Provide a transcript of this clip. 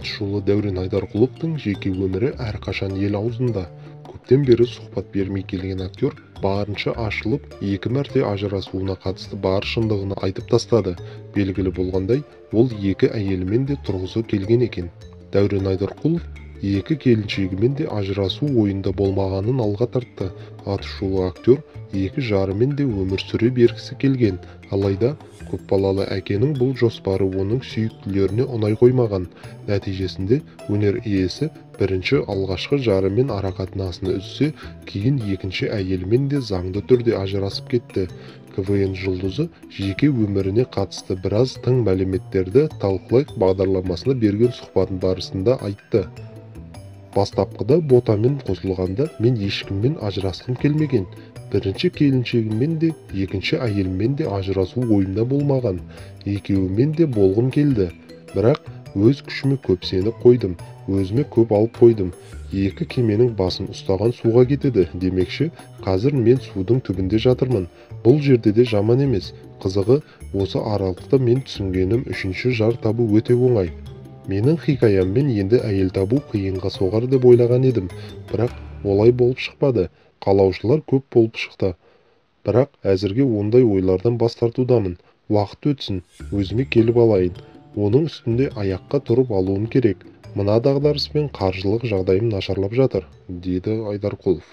Атышулы Дәурен Айдарқұловтың жеке өмірі әрқашан ел аузында. Көптен бері сұхбат бермей келген актер барынша ашылып, екі мәрте ажырасуына қатысты бар шындығын айтып тастады. Белгілі болғандай, ол екі әйелімен де тұрғысы келген екен. Дәурен Айдарқұлов екі келіншегімен де ажырасу ойында болмағанын алға тартты. Атышулы актер екі жарымен де өмір сүре бергісі келген. Алайда көпбалалы әкенің бұл жоспары оның сүйіктілеріне ұнай қоймаған. Нәтижесінде өнер иесі бірінші алғашқы жарымен арақатынасын үзсе, кейін екінші әйелімен де заңды түрде ажырасып кетті. КВН жұлдызы жеке өміріне қатысты біраз тың мәліметтерді «Талқылайық» бағдарламасына берген сұхбатын барысында айтты. Бастапқыда Ботамен қосылғанда мен ешкіммен ажырасқым келмеген. Бірінші келіншегіммен де, екінші әйеліммен де ажырасу ойымда болмаған. Екеуімен де болғым келді. Бірақ өз күшіме көп сеніп қойдым, өзіме көп алып қойдым. Екі кеменің басын ұстаған суға кетеді демекші, қазір мен судың түбінде жатырмын. Бұл жерде де жаман емес. Қызығы, осы аралықта мен түсінгенім, үшінші жар табу өте оңай. Менің хикаяммен енді әйел табу қиынға соғар деп ойлаған едім, бірақ олай болып шықпады. Қалаушылар көп болып шықты. Бірақ әзірге ондай ойлардан бас тартудамын. Уақыт өтсін, өзіме келіп алайын. Оның үстінде аяққа тұрып алуым керек. Мына дағдарыспен қаржылық жағдайым нашарлап жатыр, деді Айдарқұлов.